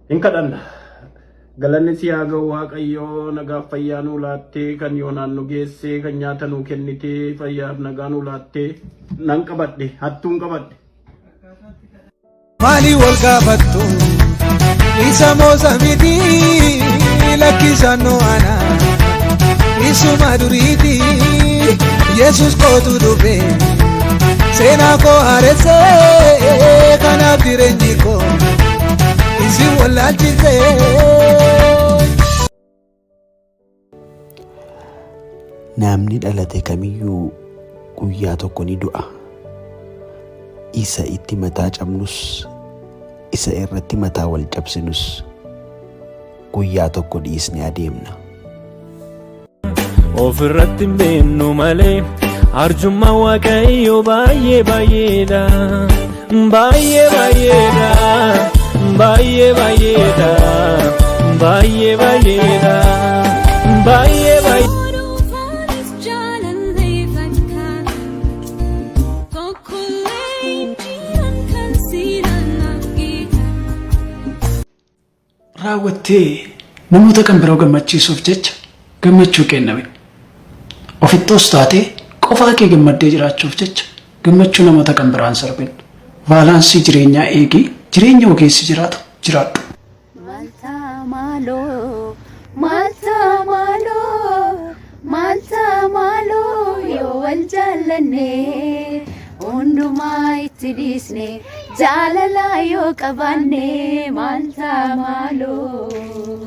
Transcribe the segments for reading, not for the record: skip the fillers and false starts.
Hin kadhanna. Galanni si haa ga'u Waaqayyo nagaaf fayyaa nuu laattee kan yoonaan nu geessee kan nyaata nuu kennitee fayyaaf nagaa nuu laattee nan qabadhe hattuun qabadhe. Maalii wal gaafattu isa moosa miti lakkisaan ana isuma duriiti Yesus kootu dhufe seenaa koo haaressee kanaaf jireenyi koo isin wallaalchisee. Namni dhalate kamiyyuu guyyaa tokko ni du'a. Isa itti mataa cabnus, isa irratti mataa wal cabsinus guyyaa tokko dhiisnee adeemna. Ofirratti hin beennu malee arjummaa Waaqayyoo baay'ee baay'eedha. Baay'ee baay'eedha. Baay'ee baay'eedha. Baay'ee baay'eedha. Baay'ee baay'ee. Oduufaanis jaalallee fakkaata. Tokkollee hin jiran kan siinaan naaf geeta. Raawwattee namoota kan biroo gammachiisuuf jecha gammachuu kenname. Ofittoos taatee qofaa kee gammaddee jiraachuuf jecha gammachuu namoota kan biraan sarbin. Vaalaansii jireenyaa eegii jireenya ogeessi jiraatu jiraadhu. Maltaa maaloo, maltaa maaloo, maltaa maaloo yoo wal jaallanne hundumaa itti dhiisne jaalala yoo qabaanne maltaa maaloo.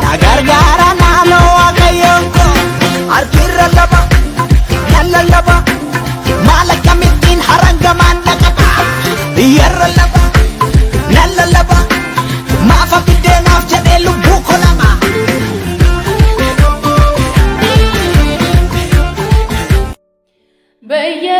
Na gargaara naannoo waaqayyoon koo harkirra laba nan lallaba maal akkamittiin harangamaan dhaqaba biyyarra laba nan lallaba maafa biddeenaaf jedhee lubbuu koo lama.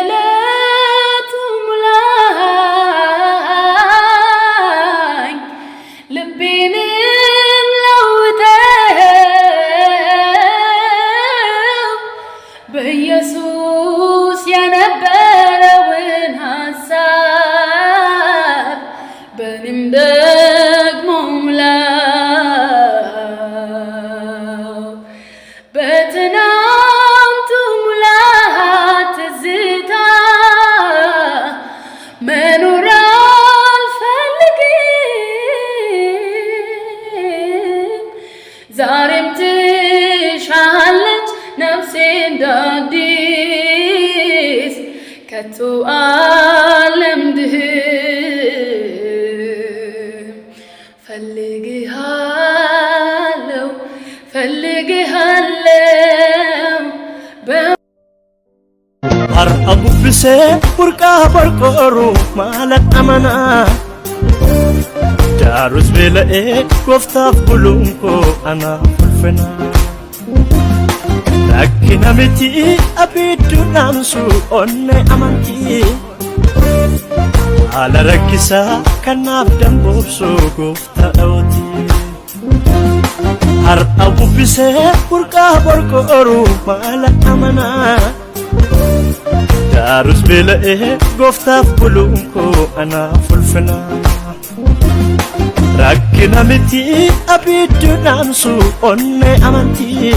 በየዕለቱ ሙላኝ ልቤንም ለውጠው በኢየሱስ የነበረውን ሀሳብ በእኔም ደግሞ ሙላው። በትናንቱ ሙላት ትዝታ መኖር አልፈልግም። ዛሬም ትሻለች ነፍሴ እንደ አዲስ ከቶ አልለምድህም። ፈልግሃለው ፈልግሃለው Har'a bubbisee burqaa borqooru maalan amanaa. Daarus beela'ee gooftaaf buluun koo anaaf ulfina. Rakkina miti abiddu dhaamsu onne amantii. Haala rakkisaa kanaaf damboobsu gooftaa dhawooti. Har'a bubbisee burqaa borqooru maalan amanaa. Daarus beela'ee gooftaaf buluun koo anaaf ulfina. Rakkina miti abiddu dhaamsu onne amantii.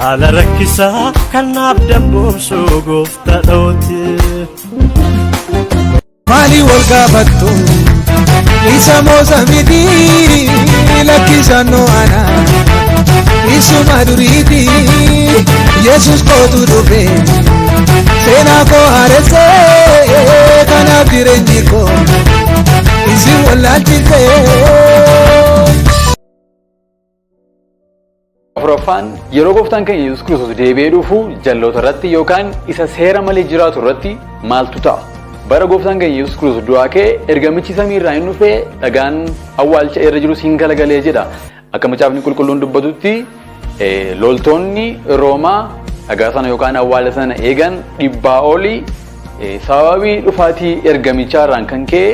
Haala rakkisaa kanaaf damboobsu gooftaa dhawooti. Maalii wal gaafattu isa moosa miti lakkisaan ana isuma duriiti Yesus kootu dhufe seenaa koo haaressee kanaaf jireenyi koo isin wallaalchisee. Afuraffaan yeroo gooftaan keenya Yesuus Kiristoos deebi'ee dhufu jalloota irratti yookaan isa seera malee jiraatu irratti maaltu ta'a? Bara gooftaan keenya Yesuus Kiristoos du'aa ka'e ergamichi samii irraa hin dhufee dhagaan awwaalcha irra jiru siin galagalee jedha. Akka macaafni qulqulluun dubbatutti loltoonni Roomaa dhagaa sana yookaan awwaala sana eegan dhibbaa olii sababii dhufaatii ergamichaa irraan kan ka'e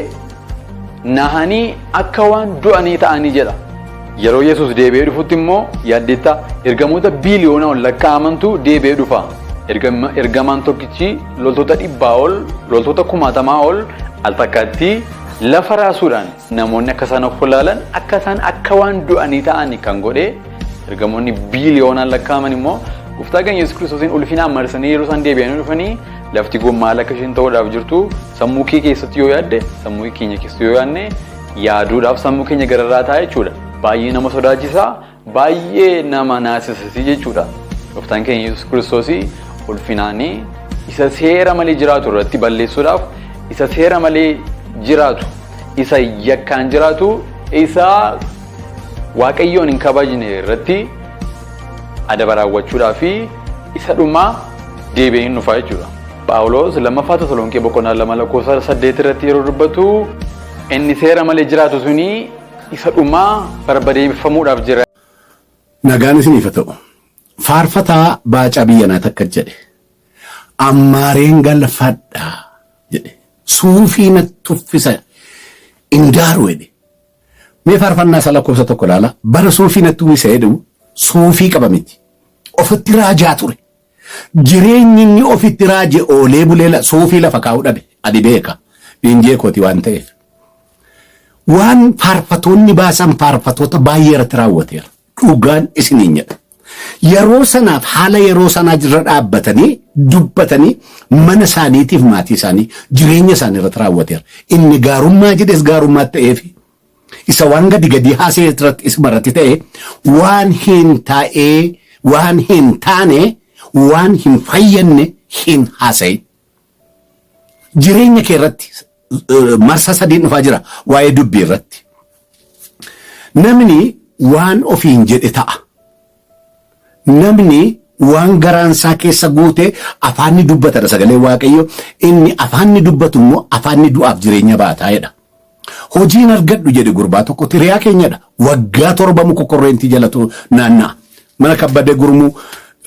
nahanii akka waan du'anii ta'anii jedha. Yeroo Yesuus deebi'ee dhufutti immoo yaaddeetta ergamoota biiliyoonaan lakkaa'amantu deebi'ee dhufa. Ergamaan tokkichi loltoota dhibbaa ol, loltoota kumaatamaa ol al takkaatti lafa raasuudhaan namoonni akka isaan of wallaalan, akka isaan akka waan du'anii ta'an kan godhe ergamoonni biiliyoonaan lakkaa'aman immoo gooftaa keenya Yesuus Kiristoosiin ulfinaan marsanii yeroo isaan deebi'anii dhufanii lafti maal akka isheen ta'uudhaaf jirtu sammuu kee keessatti yoo yaadde, sammuu keenya keessatti yoo yaadne, yaaduudhaaf sammuu keenya gararraa ta'a jechuudha. Baay'ee nama sodaachisaa, baay'ee nama naasisasi jechuudha. Gooftaan keenya Yesuus Kiristoosii ulfinaanii isa seera malee jiraatu irratti balleessuudhaaf, isa seera malee jiraatu, isa yakkaan jiraatu, isa Waaqayyoon hin kabajne irratti adaba raawwachuudhaa fi isa dhumaa deebi'ee hin dhufaa jechuudha. Phaawulos lammaffaa Tasalonqee boqonnaa 2 lakkoofsa 8 irratti yeroo dubbatu inni seera malee jiraatu suni isa dhumaa barbadeeffamuudhaaf jira. Nagaan isiniif haa ta'u. Faarfataa Baacaa Biyyanaa takka jedhe. Ammaareen galfadha jedhe. Suufii natti uffisa indaaru jedhe. Mee faarfannaa isaa lakkoofsa 1 ilaala. Bara suufii natti uwwisa jedhu suufii qaba miti. Ofitti raajaa ture. Jireenyi inni ofitti raaje oolee bulee suufii lafa kaa'uu dhabe. Ani beeka. Leenjii kooti waan ta'eef. Waan faarfatoonni baasan faarfatoota baay'ee irratti raawwateera. Dhugaan isiniin jedha. Yeroo sanaaf haala yeroo sanaa irra dhaabbatanii dubbatanii mana isaaniitiif maatii isaanii jireenya isaanii irratti raawwateera. Inni gaarummaa jedhes gaarummaa ta'eefi isa waan gadi gadi haasa'e irratti isuma irratti ta'e waan hin taa'ee waan hin taane waan hin fayyanne hin haasa'in. Jireenya kee irratti marsaa sadiin dhufaa jira waa'ee dubbii irratti. Namni waan ofiin jedhe ta'a. Namni waan garaan isaa keessa guute afaanni dubbatadha sagalee Waaqayyo. Inni afaanni dubbatu immoo afaanni du'aaf jireenya baataa jedha. Hojiin argadhu jedhe gurbaa tokko hiriyaa keenyadha. Waggaa 7 muka korreentii jalatu naanna'a. Mana kabbadee gurmuu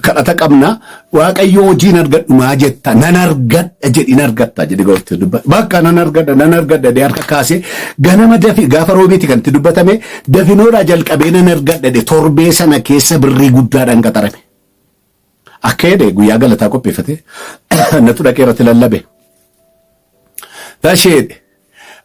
kadhata qabna. Waaqayyo hojiin argadhu maa jetta nan argadha jedhi nan argatta jedhe goofti dubbata. Bakka nan argadha nan argadha jedhee harka kaasee ganama dafi gaafa roobiiti kan itti dubbatame dafinoodhaa jalqabee nan argadha jedhe torbee sana keessa birrii guddaadhaan qaxarame. Akka jedhe guyyaa galataa qopheeffate natu dhaqee irratti lallabe. Tashee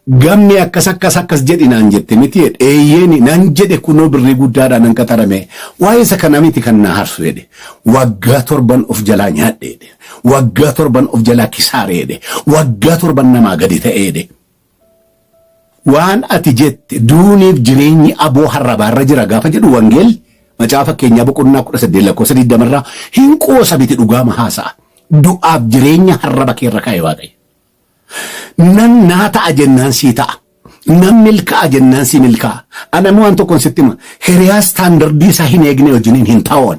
gamni akkas akkas akkas jedhi naan jette miti jedhe eeyyeeni nan jedhe kunoo birrii guddaadhaan nan qaxarame waa'ee isa kana miti kan na harsu jedhe waggaa torban of jalaa nyaadhe jedhe waggaa torban of jalaa kisaare jedhe waggaa torban namaa gadi ta'e jedhe. Waan ati jette duuniif jireenyi aboo harrabaarra jira gaafa jedhu wangeelli macaafa fakkeenyaa boqonnaa 18 lakkoofsa 20 irraa hin qoosa miti dhugaama haasa'a. Du'aaf jireenya harraba keerra kaa'e Waaqayyo. Nan naa ta'a jennaan sii ta'a. Nan milka'a jennaan sii milkaa'a. Ana immoo waan tokkoon sitti hima. Hiriyaa istaandardii isaa hin eegne wajjiniin hin taa'u.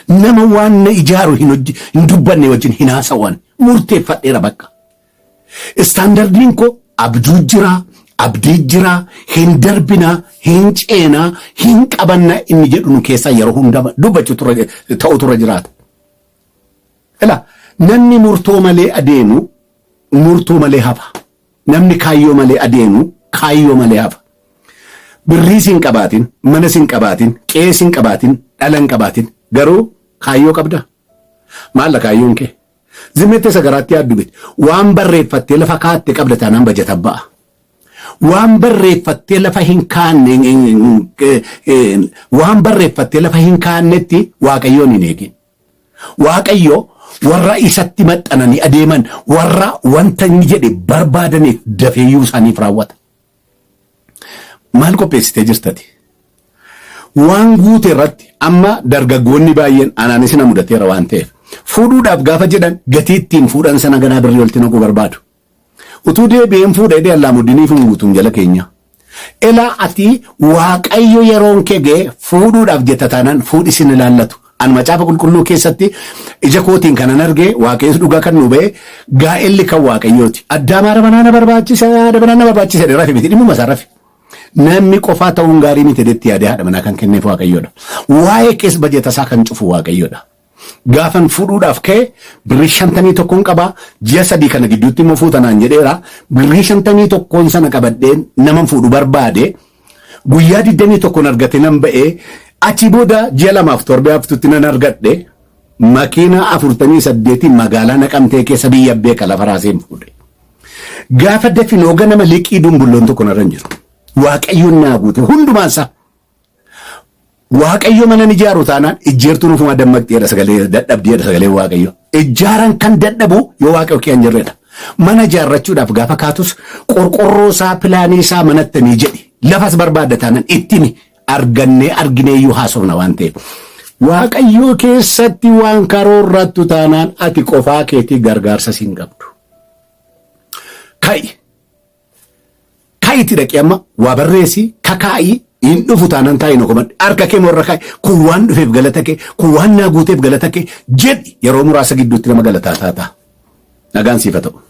Nama waan na ijaaru hin hojji hin dubbanne wajjin hin haasa'u ani. Murteeffadheera bakka. Istaandardiin koo abjuu jira, abdii jira, hin darbinaa, hin ceenaa, hin qabannaa inni jedhu nu keessaa yeroo hunda dubbachuu turre ta'u turre jiraata. Ila namni murtoo malee adeemu murtoo malee hafa. Namni kaayyoo malee adeemu kaayyoo malee hafa. Birriis hin qabaatin, manas hin qabaatin, qe'ees hin qabaatin, dhala hin qabaatin. Garuu kaayyoo qabda. Maalla kaayyoon kee? Zimmettee isa garaatti yaaddu miti. Waan barreeffattee lafa kaatte qabda taanaan bajata ba'a. Waan barreeffattee lafa hin kaanne waan barreeffattee lafa hin kaannetti Waaqayyoon hin eegin. Waaqayyo warra isatti maxxananii adeeman warra wanta inni jedhe barbaadaniif dafeeyyuu isaaniif raawwata. Maal qopheessitee jirtati? Waan guute irratti amma dargaggoonni baay'een anaanis na mudateera waan ta'eef fuudhuudhaaf gaafa jedhan gatii ittiin fuudhan sana ganaa birrii olti naquu barbaadu. Utuu deebi'een fuudha jedhee Allaamuddiniif hin guutuun jala keenya. Elaa ati Waaqayyo yeroon kee ga'e fuudhuudhaaf jetta taanaan fuudhi sin ilaallatu. An macaafa qulqulluu keessatti ija kootiin kanan arge Waaqayyos dhugaa kan nu ba'e gaa'elli kan Waaqayyooti. Addaam haadha manaa na barbaachisa haadha manaa na barbaachisa jedhee rafe miti dhimmuma isaa rafe. Namni qofaa ta'uun gaarii miti jedhetti yaadee haadha manaa kan kenneef Waaqayyoodha. Waa'ee kees bajeta isaa kan cufu Waaqayyoodha. Gaafan fuudhuudhaaf ka'e birrii 51n qaba. Ji'a sadii kana gidduutti immoo fuuta naan jedheera. Birrii 51n sana qabadheen naman fuudhu barbaade. Guyyaa 21 argate nan ba'ee achi booda ji'a lamaaf torbee haftutti nan argadhe makiinaa 48 magaalaa Naqamtee keessa biyya beeka lafa raaseen fuudhe. Gaafa dafinoo ganama liqii dumbulloon tokko narra hin jiru. Waaqayyoon naa guute hundumaansaa. Waaqayyo mana ni ijaaru taanaan ijjeertuun ofuma dammaqxeedha sagalee dadhabdeedha sagalee Waaqayyo. Ijaaran kan dadhabu yoo Waaqayyo kee hin jirredha. Mana ijaarrachuudhaaf gaafa kaatus qorqorroo isaa pilaanii isaa manattamii jedhi. Lafas barbaadda taanaan ittimi argannee arginee iyyuu haasofna waan ta'eef. Waaqayyo keessatti waan karoorrattu taanaan ati qofaa keetii gargaarsa siin qabdu. Ka'i. Ka'iitti dhaqi amma waa barreessi kakaa'ii hin dhufu taanaan taa'ii na komadhu harka kee morra kaa'i kun waan dhufeef galata kee kun waan naa guuteef galata kee jedhi yeroo muraasa gidduutti nama galataa taata. Nagaan siif haa ta'u.